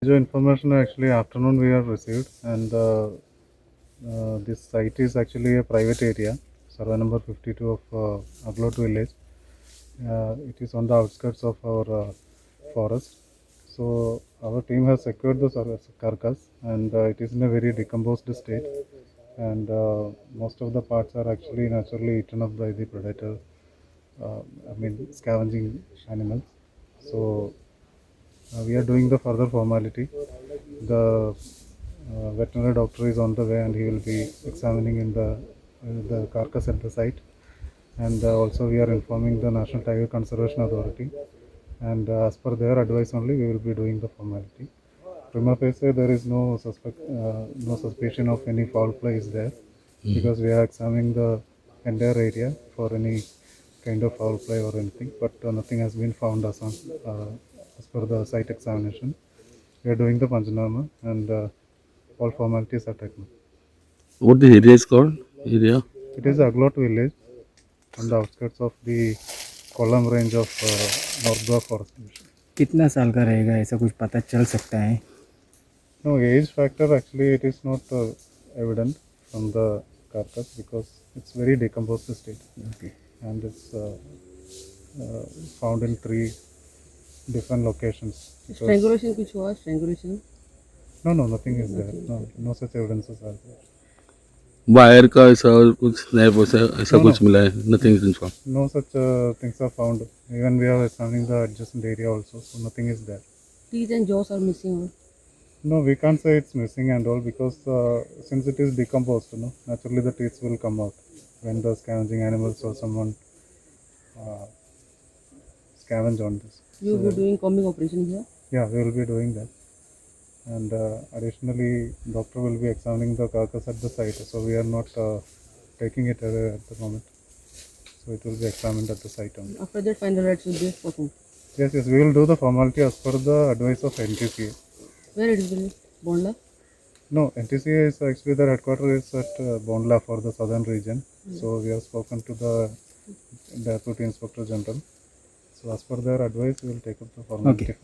Major information actually afternoon we have received, and this site is actually a private area, survey number 52 of Aglot village. It is on the outskirts of our forest. So our team has secured the carcass, and it is in a very decomposed state, and most of the parts are actually naturally eaten up by the predator, I mean scavenging animals. So we are doing the further formality. The veterinary doctor is on the way, and he will be examining in the carcass at the site. And also we are informing the National Tiger Conservation Authority. And as per their advice only, we will be doing the formality. Prima facie, there is no suspect, no suspicion of any foul play is there, because we are examining the entire area for any kind of foul play or anything. But nothing has been found as on as per the site examination. We are doing the panchanama, and all formalities are taken. What the area is called? Area? It is Aglot village on the outskirts of the Kollam range of North Goa Forest Division. कितना साल का रहेगा, ऐसा कुछ पता चल सकता है? No age factor, actually it is not evident from the carcass because it's very decomposed state. Okay. And it's found in three different locations. Because- strangulation कुछ हुआ? Strangulation? No, no, nothing is there. No, no such evidences are there. Wire का ऐसा कुछ snap वैसा ऐसा No, कुछ no. मिला है? Nothing is inform. No such things are found. Even we are examining the adjacent area also, so nothing is there. Teeth and jaws are missing. No, we can't say it's missing and all because since it is decomposed, you know, naturally the teeth will come out when the scavenging animals or someone scavenge on this. You will be doing combing operation here? Yeah, we will be doing that. And additionally, doctor will be examining the carcass at the site, so we are not taking it away at the moment. So it will be examined at the site only. After that final rites will be performed. Yes, yes, we will do the formality as per the advice of NTCA. Where it is will Bondla? No, NTCA is actually their headquarters is at Bondla for the southern region. So we have spoken to the Deputy Inspector General. So as per their advice, we will take up the formality. Okay.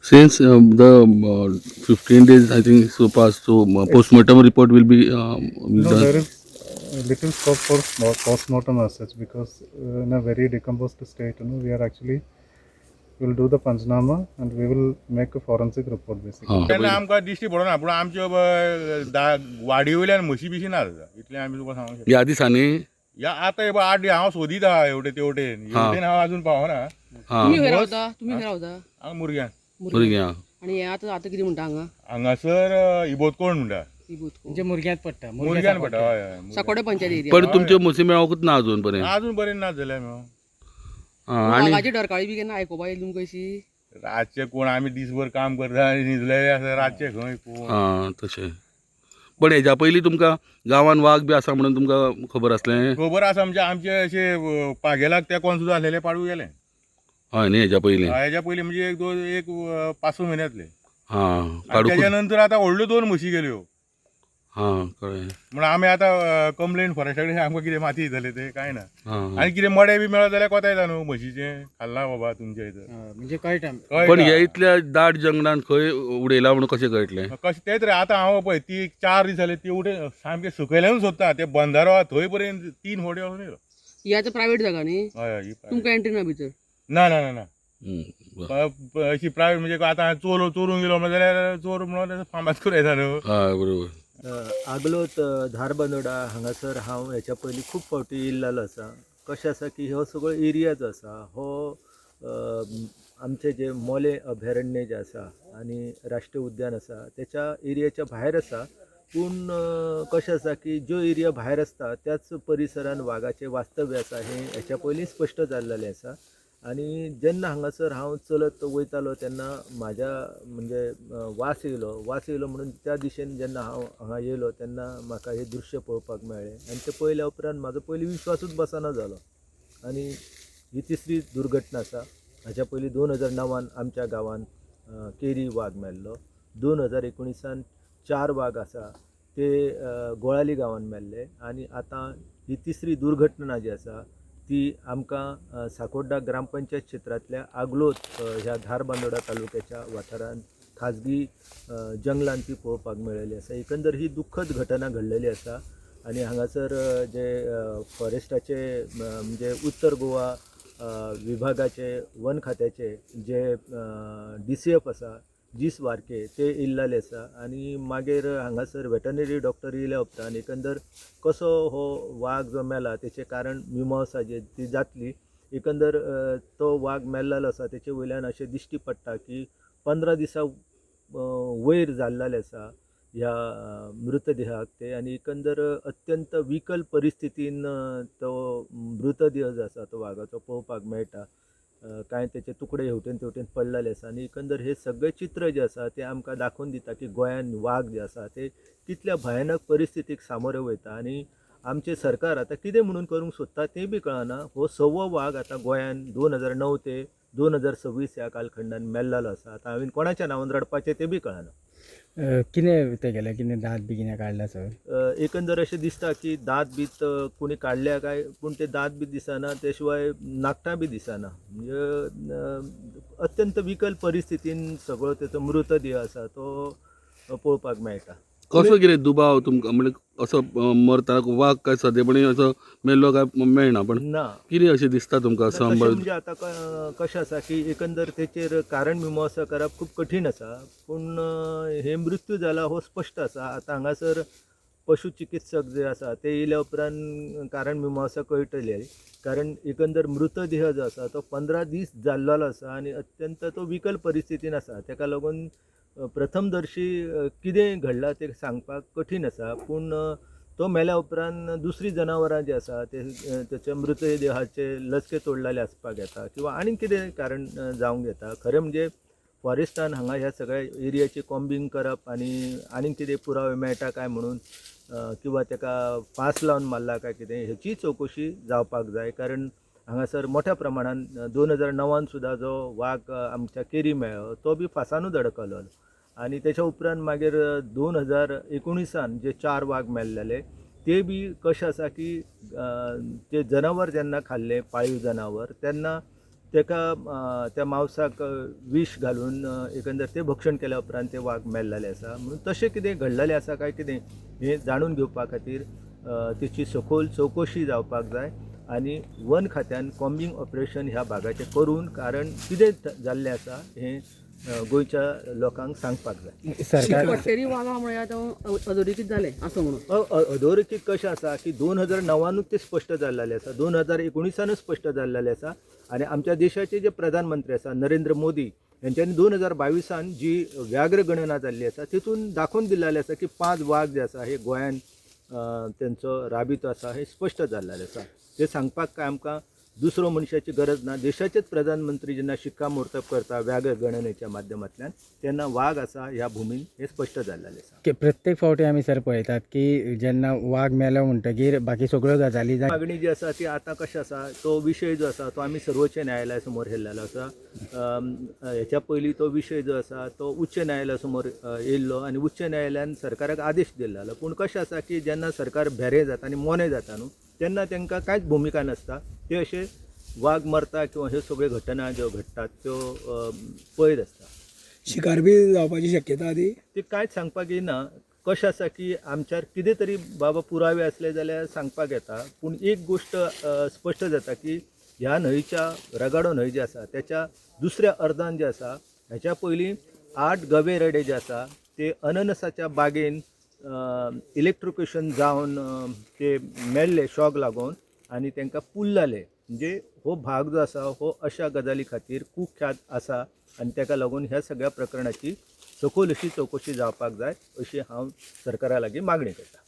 Since the 15 days I think so past, so postmortem report will be will No, done. there is little scope for small postmortem as such because in a very decomposed state, you know, we are actually will do the panchnama and we will make a forensic report basically. हां. तेन्ना आमकां दिश्टी पडना, पूण आमच्यो वाडी वयल्यान म्हशी बिशी ना जाता इतलें आमी तुका सांगूंक शकता. ह्या दिसांनी? ह्या आतां हे पळय 8 दीस हांव सोदीत आहा हेवटेन तेवटेन, हेवटेन हांव अजून पावना. हां. तुम्ही खंय रावता? तुम्ही खंय रावता? हांगा मुरग्यान. भुरग्यां. आणि हे आतां आतां कितें म्हणटा हांगा? हांगासर इबोतकोण म्हणटा. इबोतको. मुरग्यांत पडटा. मुरग्यान पडटा, हय हय मुरग्यान. साकोडे पंचायत एरिया. पण तुमच्यो म्हशी मेळोकूच ना अजून पर्यंत? अजून पर्यंत ना जाल्यार मेळो. हां. आनी वागाची डरकाळी बी केन्ना आयकोपा येयली तुमकां अशी? रातचे कोण, आमी दीसभर काम करता आनी न्हिदलेले आसा, रातचे खंय कोण. हां, तशें. पण हेज्या पयलीं तुमकां गांवान वाग बी आसा म्हणून तुमकां खबर आसलें? खबर आसा, म्हणजे आमचे अशे पागेलाक तेंकोन सुद्दां आसलेले पाडू गेले. हय न्ही, हेज्या पयलीं? हेज्या पयलीं म्हणजे एक दोन एक 5-6 म्हयन्यांतले. हां, पाडूक. तेज्या नंतर आतां व्हडल्यो 2 म्हशी गेल्यो. हां, कळ्ळें. म्हणून आमी आतां कंप्लेन फॉरेस्टा कडेन, आमकां कितें माती दितले ते कांय ना. हां. आनी कितें मडें बी मेळत जाल्यार कोता येता न्हू, म्हशीचें खाल्लां बाबा तुमच्या इथं. म्हणजे कळटा. पण हे इतल्या दाट जंगलान खंय उडयला म्हणून कशें कळटलें? कशें तेच रे, आतां हांव पळय ती 4 दीस जाले ती उडे सामकें सकयल्यानूच सोदता, ते बंदारो आहा थंय पर्यंत 3 फावटी वचून येयलो. ही आतां प्रायवेट जागा न्ही? हय हय, ही private. तुमकां एंट्री ना भितर? ना ना ना ना. बरं. अशी प्रायवेट म्हणजे आतां चोर चोरून गेलो जाल्यार चोर म्हणून फामाद करूं येता न्हू. हय, बरोबर. आगलोत धारबांदोडा हांगासर हांव हेच्या पयलीं खूब फावटी येयल्लो आसा. कशें आसा की हो सगळो एरिया जो आसा हो आमचें जें मोलें अभयारण्य जें आसा आनी राष्ट्रीय उद्यान आसा तेच्या एरियाच्या भायर आसा. पूण कशें आसा की ज्यो एरिया भायर आसता त्याच परिसरान वागाचें वास्तव्य आसा हें हेच्या पयलीं स्पश्ट जाल्लें आसा. आनी जेन्ना हांगासर हांव चलत वयतालो तेन्ना म्हाज्या म्हणजे वास येयलो, वास येयलो म्हणून त्या दिशेन जेन्ना हांव हांगा येयलो तेन्ना म्हाका हें दृश्य पळोवपाक मेळ्ळें. आनी तें पळयल्या उपरांत म्हाजो पयलीं विश्वासूच बसना जालो. आनी ही तिसरी दुर्घटना आसा. हाच्या पयलीं 2009 आमच्या गांवांत केरी वाग मेल्लो. 2019 4 वाग आसा ते गोळाली गांवांत मेल्ले. आनी आतां ही तिसरी दुर्घटना जी आसा ती आमकां साकोड्डा ग्रामपंचायत क्षेत्रांतल्या आगलोत ह्या धारबांदोडा तालुक्याच्या वाठारांत खाजगी जंगलान ती पळोवपाक मेळ्ळेली आसा. एकंदर ही दुख्खद घटना घडलेली आसा आनी हांगासर जे फॉरेस्टाचे म्हणजे उत्तर गोवा विभागाचे वन खात्याचे जे DCF आसा जीस वारके ते येयल्ले आसा आनी मागीर हांगासर वेटनरी डॉक्टर येयल्या उपरांत एकंदर कसो हो वाग जो मेला तेचें कारण मिमांसा जी ती जातली. एकंदर तो वाग मेल्लो आसा तेचे वयल्यान अशें दिश्टी पडटा की 15 दिसां वयर जाल्लेले आसा ह्या मृतदेहाक ते आनी एकंदर अत्यंत विकल परिस्थितीन तो मृतदेह जो आसा तो वागाचो पळोवपाक मेळटा. कांय तेचे तुकडे हेवटेन तेवटेन पडलेले आसा आनी एकंदर हे सगळे चित्र जे आसा ते आमकां दाखोवन दिता की गोंयान वाग जे आसा ते कितल्या भयानक परिस्थितीक सामोरे वयता आनी आमचें सरकार आतां कितें म्हणून करूंक सोदता तें बी कळना. हो सवो वाग आतां गोंयान 2009 ते 2026 ह्या कालखंडान मेल्लेलो आसा. आतां हांवें कोणाच्या नांवान रडपाचें तें बी कळना. कितें तेगेलें कितें दांत बी कितें काडला सर? एकंदर अशें दिसता की दांत बीत कोणी काडल्या काय, पूण ते दांत बी दिसना, ते शिवाय नाकटां बी दिसना. म्हणजे अत्यंत विकल परिस्थितीन सगळो तेचो मृतदेह आसा तो पळोवपाक मेळटा. कसो कितें दुबाव तुमकां, म्हणजे असो मरता वाग काय सादेपणी असो मेल्लो काय मेळना, पण ना कितें अशें दिसता तुमकां तशें म्हणजे आतां कशें आसा की एकंदर तेचेर कारण मिमांसा करप खूब कठीण आसा, पूण हे मृत्यू जाला हो स्पश्ट आसा. आतां हांगासर पशु चिकित्सक जे आसा ते येयल्या उपरांत कारण मिमांसा कळटली, कारण एकंदर मृतदेह जो आसा तो 15 दीस जाल्लो आसा आनी अत्यंत तो विकल परिस्थितीन आसा. तेका लागून प्रथमदर्शी कितें घडलां तें सांगपाक कठीण आसा, पूण तो मेल्या उपरांत दुसरीं जनावरां जी आसा ते तेच्या मृतदेहाचे लचके तोडलेले आसपाक येता किंवा आनीक कितें कारण जावंक येता. खरें म्हणजे फॉरेस्टान हांगा ह्या सगळ्या एरियाची कॉम्बिंग करप आनी आनीक कितें पुरावे मेळटा काय म्हणून किंवा तेका फांस लावन मारला काय कितें हेची चवकशी जावपाक जाय, कारण हांगासर मोठ्या प्रमाणान 2009 सुद्दां जो वाग आमच्या केरी मेळ्ळो तो बी फांसानूच अडकलो आनी तेच्या उपरांत मागीर 2019 जे 4 वाग मेल्लेले ते बी कशें आसा की ते जनावर जेन्ना खाल्लें पाळीव जनावर तेन्ना तेका त्या मांसाक विश घालून एकंदर ते भक्षण केल्या उपरांत ते वाग मेल्लेले आसा. म्हणून तशें कितें घडलेलें आसा काय कितें हें जाणून घेवपा खातीर तेची सखोल चवकशी जावपाक जाय आनी वन खात्यान कॉम्बिंग ऑपरेशन ह्या भागाचें करून कारण कितें जाल्लें आसा हें गोंयच्या लोकांक सांगपाक जाय. सरकार पट्टेरी वागा म्हळ्यार तो अधोरेखीत जालें आसो म्हणून अधोरेखीत कशें आसा की 2009 ते स्पश्ट जाल्लें आसा, 2019 स्पश्ट जाल्लें आसा आनी आमच्या देशाचे जे प्रधानमंत्री आसा नरेंद्र मोदी हेंच्यांनी 2022 जी व्याघ्र गणना जाल्ली आसा तितून दाखोवन दिल्लें आसा की 5 वाग जे आसा हे गोंयान तेंचो राबितो आसा हे स्पश्ट जाल्लें आसा. ते सांगपाक काय आमकां दुसरो मनशाची गरज ना. देशाचेच प्रधानमंत्री जेन्ना शिक्कामोर्तब करता व्याघ्र गणनेच्या माध्यमांतल्यान तेन्ना वाग आसा ह्या भुमीन हें स्पश्ट जाल्लें आसा. प्रत्येक फावटी आमी सर पळयतात की जेन्ना वाग मेलो म्हणटगीर बाकी सगळ्यो गजाली मागणी जी आसा ती आतां कशें आसा तो विशय जो आसा तो आमी सर्वोच्च न्यायालया समोर व्हेल्लेलो आसा. हेच्या पयलीं तो विशय जो आसा तो उच्च न्यायालया समोर येयल्लो आनी उच्च न्यायालयान सरकाराक आदेश दिल्लो. पूण कशें आसा की जेन्ना सरकार भेरें जाता आनी मोनें जाता न्हू तेन्ना तांकां कांयच भुमिका नासता. ते अशे वाग मरता किंवा ह्यो सगळ्यो घटना ज्यो घडटात त्यो पळयत आसता. शिकार बी जावपाची शक्यता आदी ती कांयच सांगपाक येना. कशें आसा की आमच्यार कितें तरी बाबा पुरावे आसले जाल्यार सांगपाक येता, पूण एक गोश्ट स्पश्ट जाता की ह्या न्हंयच्या रगाडो न्हंय जी आसा त्याच्या दुसऱ्या अर्दान जे आसा ह्याच्या पयलीं 8 गवे रेडे जे आसा ते अननसाच्या बागेन इलेक्ट्रोक्युशन जावन ते मेल्ले शॉक लागून आनी तांकां पुल्लाले. म्हणजे हो भाग जो आसा हो अशा गजाली खातीर कुख्यात आसा आनी ताका लागून ह्या सगळ्या प्रकरणाची सखोल अशी चवकशी जावपाक जाय अशी हांव सरकारा लागीं मागणी करता.